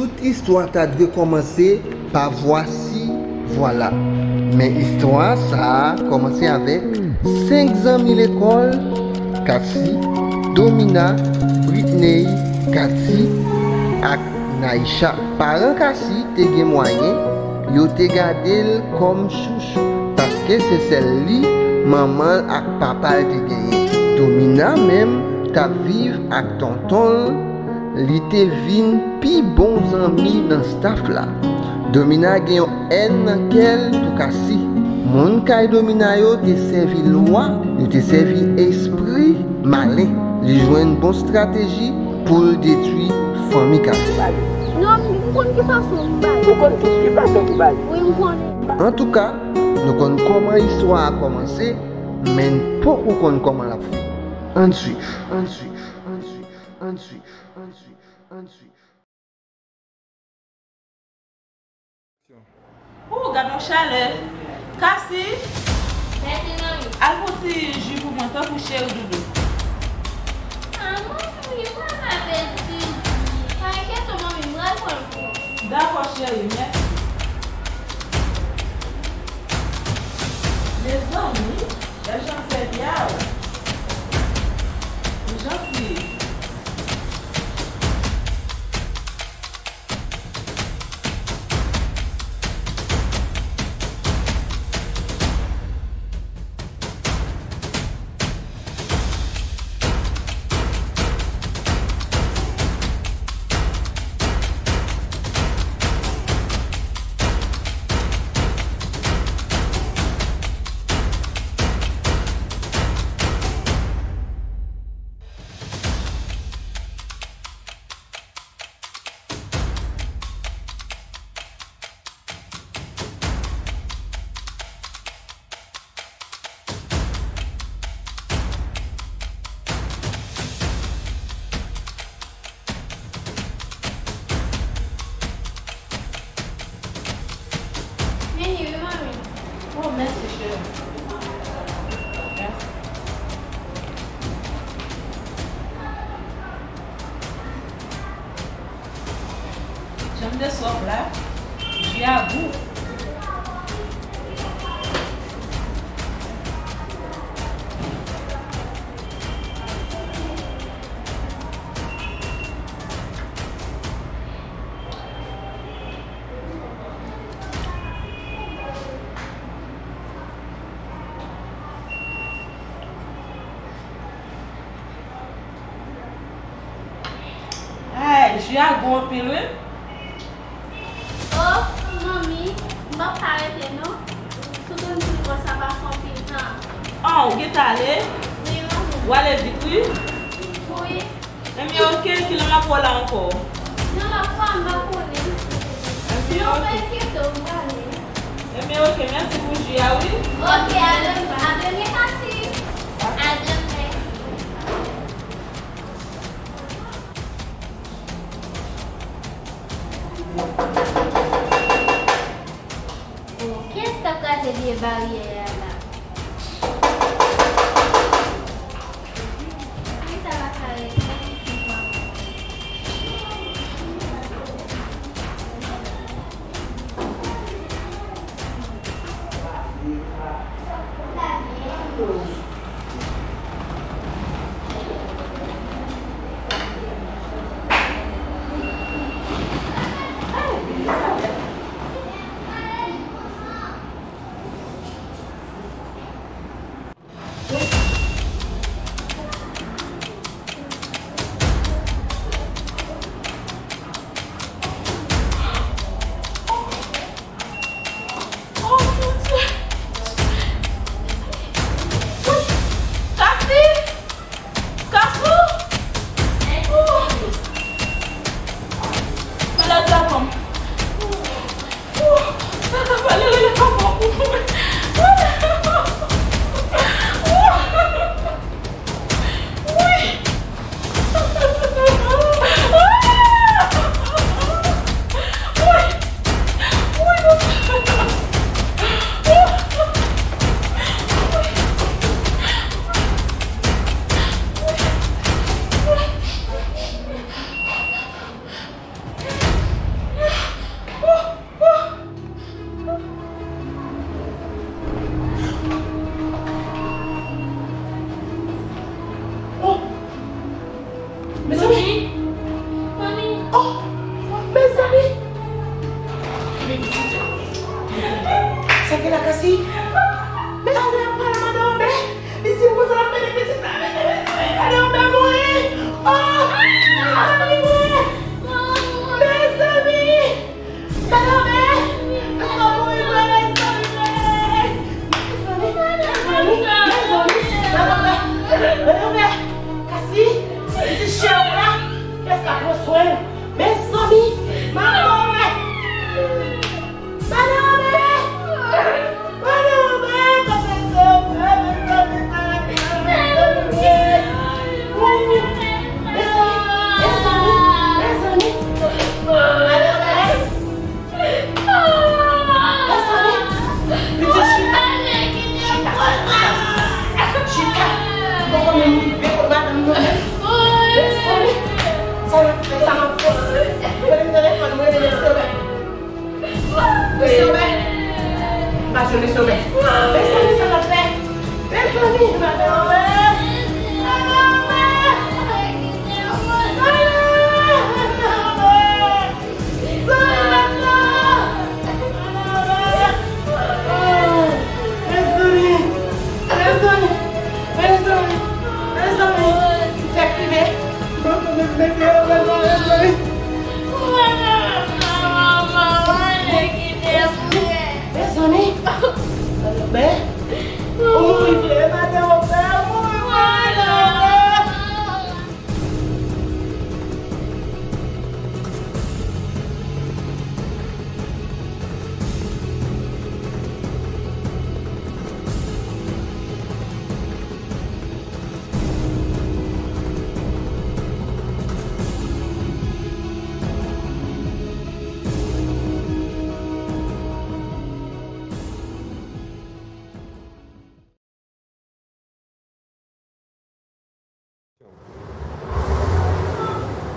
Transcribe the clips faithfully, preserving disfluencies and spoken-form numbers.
Tout istwa ta dwe kòmanse pa vwasi vwala. Men istwa sa a kòmanse avèk senk zanmi lekòl, Cassie, Domina, Britney, Cathy ak Naïcha. Paran Cassie te gen mwayen, yo te gade l kòm chouchou, paske se sèl li manman l ak papa l te genyen. Domina menm t ap viv ak tonton l, li te vin pi bon zanmi nan staf la. Domina gen yon èn nan kè l pou Cassie. Moun kay Domina yo te sèvi lwa, yo te sèvi espri malen. Li jwenn bon estrateji pou l detwi fanmi Cassie. Non, m konn ki fason m bay. Ou konn tout ki fason pou bay. Wi, m konnen. Antouka, nou konn kòman istwa a kòmanse, men n poko konn kòman l ap fini. Ann swiv, ann swiv, ann swiv, ann swiv, ann swiv, ann swiv. Oh, gad yon chalè. Cassie, mèsi, manmi. Al pran ti ji pou mwen, tanpri, cheri doudou. Ah, manmi, m pa ka pèdi. Pa enkyete, manmi, m pral pran l pou ou. Dakò, cheri, mèsi. Mezanmi, gad jan m sèvi a ou. Ou janti. Fini, wi, manmi. Oh, mèsi, cheri. Mèsi. Jan m te swaf la, ji a gou. Ay, ji a gou anpil, wi. Oh, manmi, m p ap ka rete, non. Sou doum ti konsa pa fè anpil tan. Oh, ou gentan ale? Wi, manmi. W ale vit, wi. Wi. Enben, oke, kilè m ap wè w la ankò? Yon lòt fwa, m pa konnen. Enben, oke. Enben, oke, mèsi pou ji a, wi. Oke, a demen, a demen, Cassie. A demen. Bon, kiyès k ap kraze vye baryè a la? Ay, sa pa ka ret, men ki fwa. Sa gen la, Kasi? Madan Obè ap pale, Madan Obè. Li di m konsa l ap mennen pitit la. Madan Obè mouri. Oh! Madan Obè mouri. Mezanmi! Madan Obè! Madan Obè mouri vre, mezanmi! Mezanmi, mezanmi, mezanmi! Madan Obè! Madan Obè! Kasi, pitit chè w la, kiyès k ap pran swen l? Mezanmi! Madan Obè! Madan Obè! Madan Obè! Mezanmi! Mezanmi! Mezanmi! Mezanmi! Pitit chita! Chita! Chita! Poko menm rive kot madanm nou menm. Mezanmi! Sa n ap fè, sa n ap fè? Rele telefòn mwen, rele mesye Obè. Mesye Obè! M pa jwenn mesye Obè. Mezanmi, sa n ap fè? Mezanmi, madan Obè! Madan Obè! Madan Obè! Madan Obè! Madan Obè! Madan Obè! Mezanmi! Mezanmi! Mezanmi! Mezanmi! Fè kriye! Mezanmi! Mezanmi! Madan Obè! Ou mouri vre, madan Obè! Ou mouri vre, madan Obè!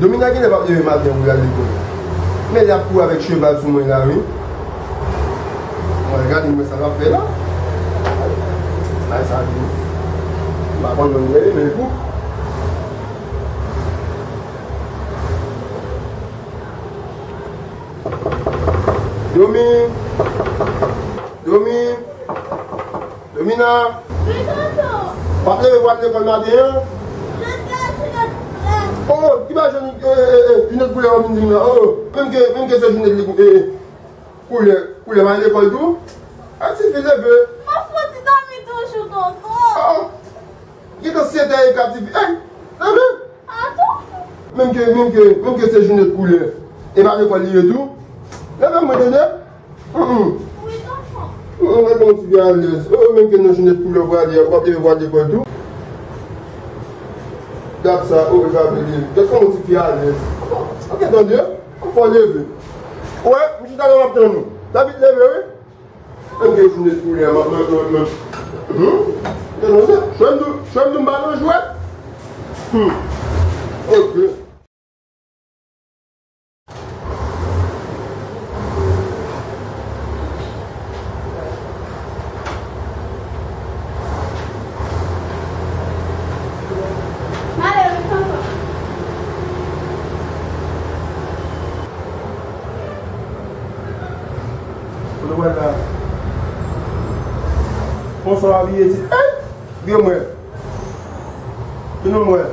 Domina genlè p ap leve maten pou l al lekòl. Men l ap kouri avèk cheval sou mwen la, wi. Mwen gade mwen sa l ap fè la. Ay, sa di. M pa konn non li rele, men l pou. Domi. Domi. Domina! Wi, tonton! W ap leve pou al lekòl maten an? Jodi a, Jinèt koulè. Oh, ki bagay Jinèt, eh, eh, eh, Jinèt koulè w ap vin di m la? Oh, menm ke, menm ke se Jinèt li, eh, koulè, koulè pa al lekòl tou? A, tifi, leve! M ap fouti dòmi toujou, tonton! Oh, gentan sèt è e ka, tifi. Ey, leve! Menm ke, menm ke, menm ke se Jinèt koulè. E pa lekòl li ye tou? Leve mwen tande. Wi, tonton. Mwen gen yon ti fi alèz. Oh, menm ke nan Jinèt koulè w prale, w ap leve pou al lekòl tou. Gad sa, oh, gade li. Gad kòman ti fi alèz. Ok, tande. Ou fò leve. Wè, m chita la, m ap tann ou. David, leve, wi. Mwen gen jounen koulè, mwen, mwen, mwen, mwen. Hmm? Gen nou se, jwenn nou, jwenn nou m pa nan jwèt. Hmm. Ok. Kote w pral la? Bonswa, w abiye ti. Ey! Gen mwen. Vin non mwen.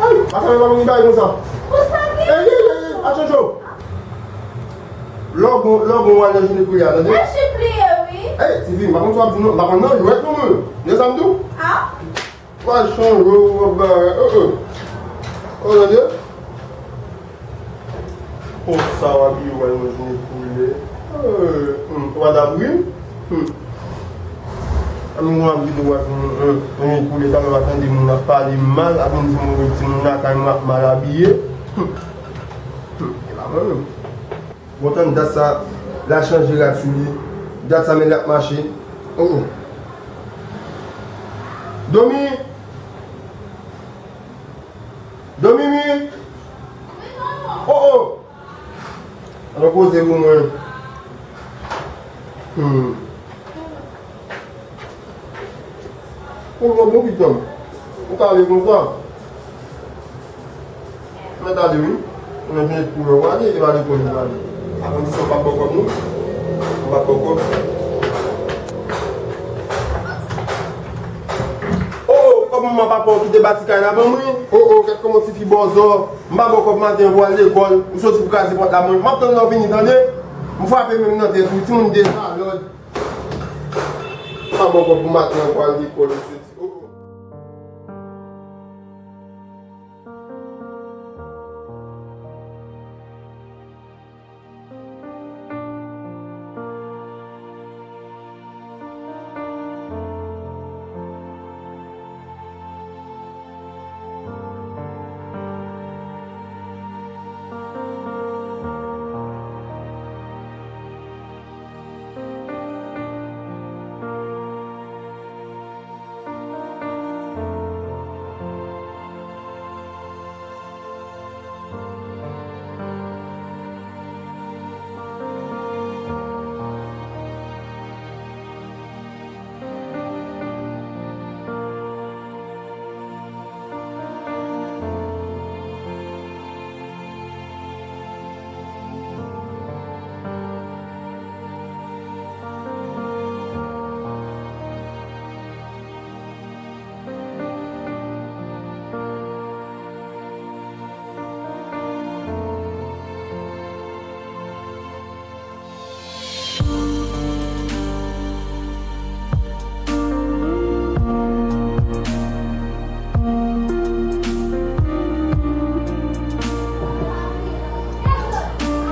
Ey! Pase mwen pa konn ki bagay konsa. Konsa vre? Ey, ey, ey, ey, attention. Lè w bon, lè w bon, w al nan jounen koulye a, tande? Mwen sipliye, wi. Ey, tifi, m pa konn sa w ap di non, m pa konn nan jwèt non mwen. Tande sa m di w? Ah. W al chanje w, w ap bagay. Oh, oh. Oh, tande? Konsa w abiye w al nan jounen koulye. Eh, hmm, w al abri? Hmm. An nou anvi de w al nan, eh, jounen koulye, talè w ap tande moun ap pale m mal, ap vin di m wi timoun lakay mwen ap mal abiye. Hmm. Hmm. E pa mwen menm. Bon, tann dat sa, l al chanje rad sou li. Dat sa, men l ap mache. Oh, oh. Domi! Domi, mi! Oh, oh! Al poze pou mwen. Hmm. Ou bon, bon pitit. Ou ka ale konsa. Mèt ale wi. Ou nan jounen koulye w ale, e pa lekòl ou prale. A kondisyon w p ap ba w kòb non. Ou p Poko. Oh, oh, kòb manman papa w ki te bati kay la ban mwen. Oh, oh, gad kòman ti fi bòzò. M pa ba w kòb maten an pou al lekòl. Ou soti pou kraze pòt la, mwen. M ap tann lè w vini, tande? M frape menm nan tèt ou, timoun deja lòd. M pa ba w kòb pou maten an pou al lekòl, ou soti. Oh, oh.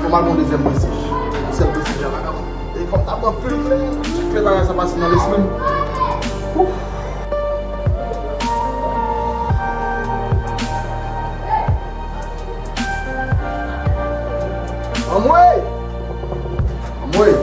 Fò m al pran dezyèm presij. Sèl presij la pa kapab. E fò m ta pran pil kle. Chak kle bagay sa pase nan lesmen. Ouf. Anmwey! Anmwey!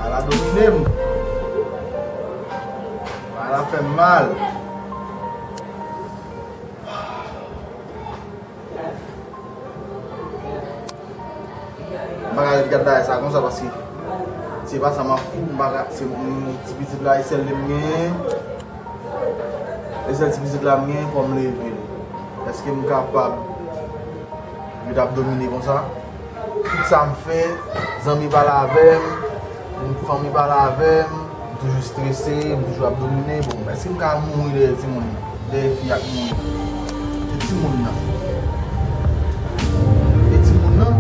Ala domine m. Ala fè m mal. M pa ka ret gad bagay sa konsa paske se pa sa m ap fout, m pa ka, se, m, ti pitit la, e sèl li m genyen. E sèl ti pitit la m genyen, fò m leve l. Èske m kapab ret ap domine konsa? Tout sa m fè, zanmi pale avè m, fanmi pale avè m, m toujou strese, m toujou ap domine. Bon, èske m ka mouri dèyè timoun nan? Dèyè fi ak moun. E timoun nan? E timoun nan?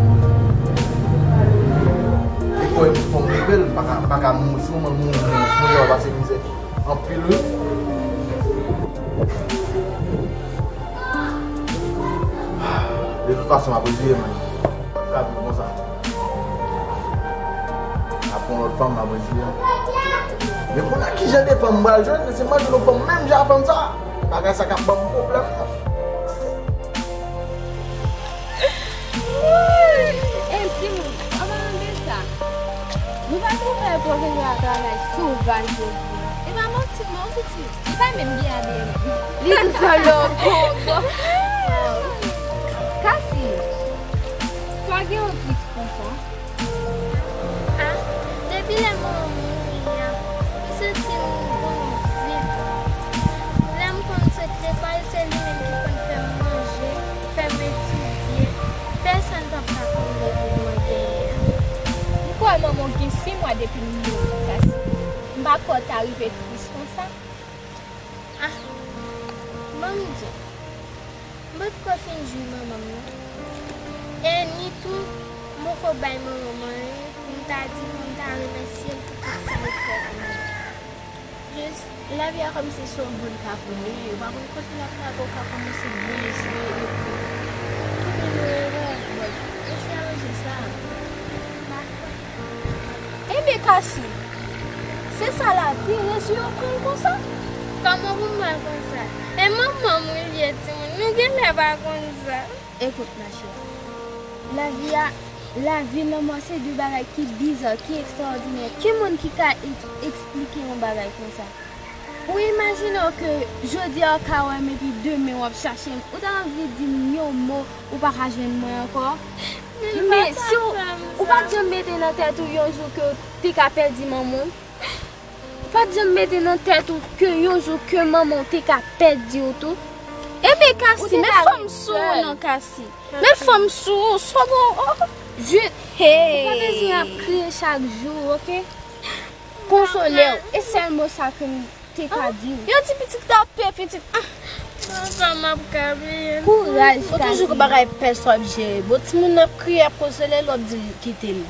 E fò, fò m leve l, m pa ka, m pa ka mouri. Si manman l mouri, timoun nan va pase mizè anpil, wi. De tout fason, m ap reziye m. M p ap ka viv konsa. M ap pran lòt fanm, m ap reziye m. Men kounye a, ki jan de fanm m pral jwenn? Se m pral jwenn yon fanm menm jan a fanm sa. Bagay sa k ap ban m pwoblèm. Ey, timoun, an palan de sa, nou pa twouve pwofesè a travay souvan jodi a? E pa manti non, pitit. Li pa menm byen abiye menm. Li toujou lò gongon. Kasi, sa gen yon tris konsa? Ah, depi lè manman m mouri a, m santi m gon vid. Lè m konn sot lekòl, se li menm ki konn fè m manje, fè m etidye. Pèsonn p ap ka konn leve mwen genyen an. M kwè manman w gen sis mwa depi l mouri, Kasi. M pa kwè w ta rive tris konsa. Ah, ban m di w, m potko fin jwi manman m non. E ni tou, m poko bay manman m anyen pou m ta di pou m ta remèsye l pou tout sa l fè pou mwen. Jis, lavi a kòmsi se yon bòn kapri li ye, ou pa konn kote l ap lage w ka kòmanse byen jwe epi tounen nan erè. Bon, e se aranje sa. M pa kwè. Ebyen, Kasi, se sa lavi ye, resi yo pran l konsa. Kòman pou m pran l konsa? E manman m wi l ye, timoun. pa konn sa. Ekout, ma cheri. Lavi a, lavi lanmò se de bagay ki biza, ki ekstraòdinè. Ki moun ki ka ek- eksplike yon bagay konsa? Ou imajine w ke jodi a w ka wè m epi demen w ap chache m. Ou ta anvi di m yon mo, ou pa ka jwenn mwen ankò? Men si w, ou pa t janm mete nan tèt ou yon jou ke w te ka pèdi manman w? Ou pa t janm mete nan tèt ou ke yon jou ke manman w te ka pèdi w tou? Ebyen, Kasi, met fanm sou ou non, Kasi. Met fanm sou ou, sòbò, oh, je, hey. Ou pa bezwen ap kriye chak jou, oke? Konsole w. E sèl mo sa ke m te ka di w. Yon ti pitit la pè pitit. Ah. Papa, m ap ka bliye. Kouraj, Kasi. Ou toujou gon bagay pèsòn ap jere. Bon, timoun ap kriye, ap konsole l, w ap di l kite l.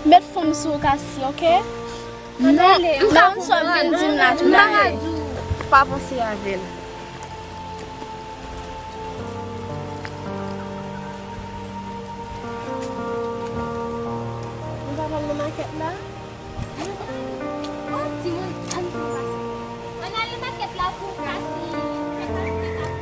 Met fanm sou ou, Kasi, oke? Non, m pa konprann sa w vin di m la tou la. Pa panse avè l. Nou pa pral nan makèt la? Oh, timoun, ann fè pase. Ann ale makèt la pou Kasi, fè Kasi ta kontan.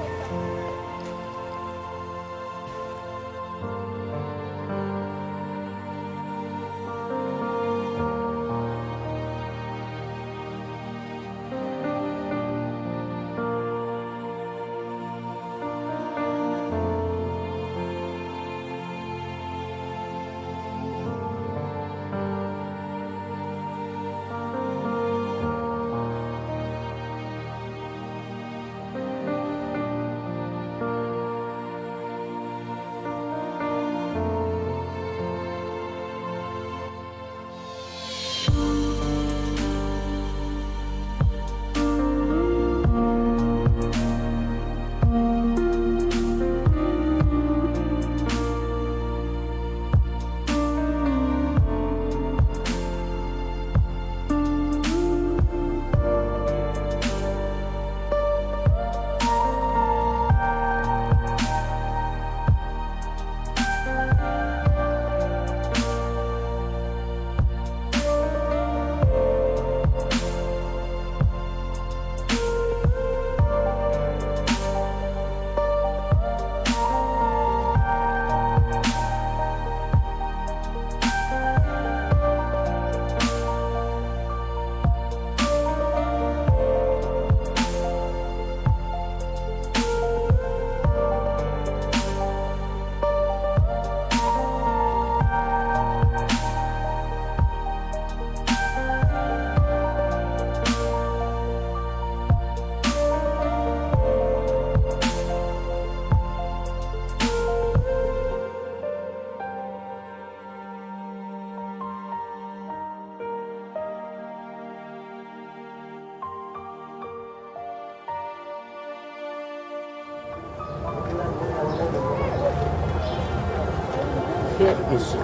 Kèt, mesye.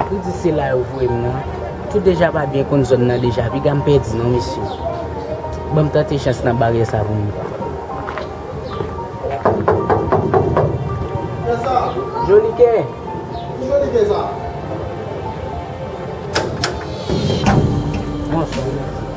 Ou di se la yo voye m nan. Tout deja pa byen konn zòn nan deja. Piga m pèdi non, mesye. Ban m tante chans nan baryè sa pou mwen. Johnny Kè. Bonswa, mèsi.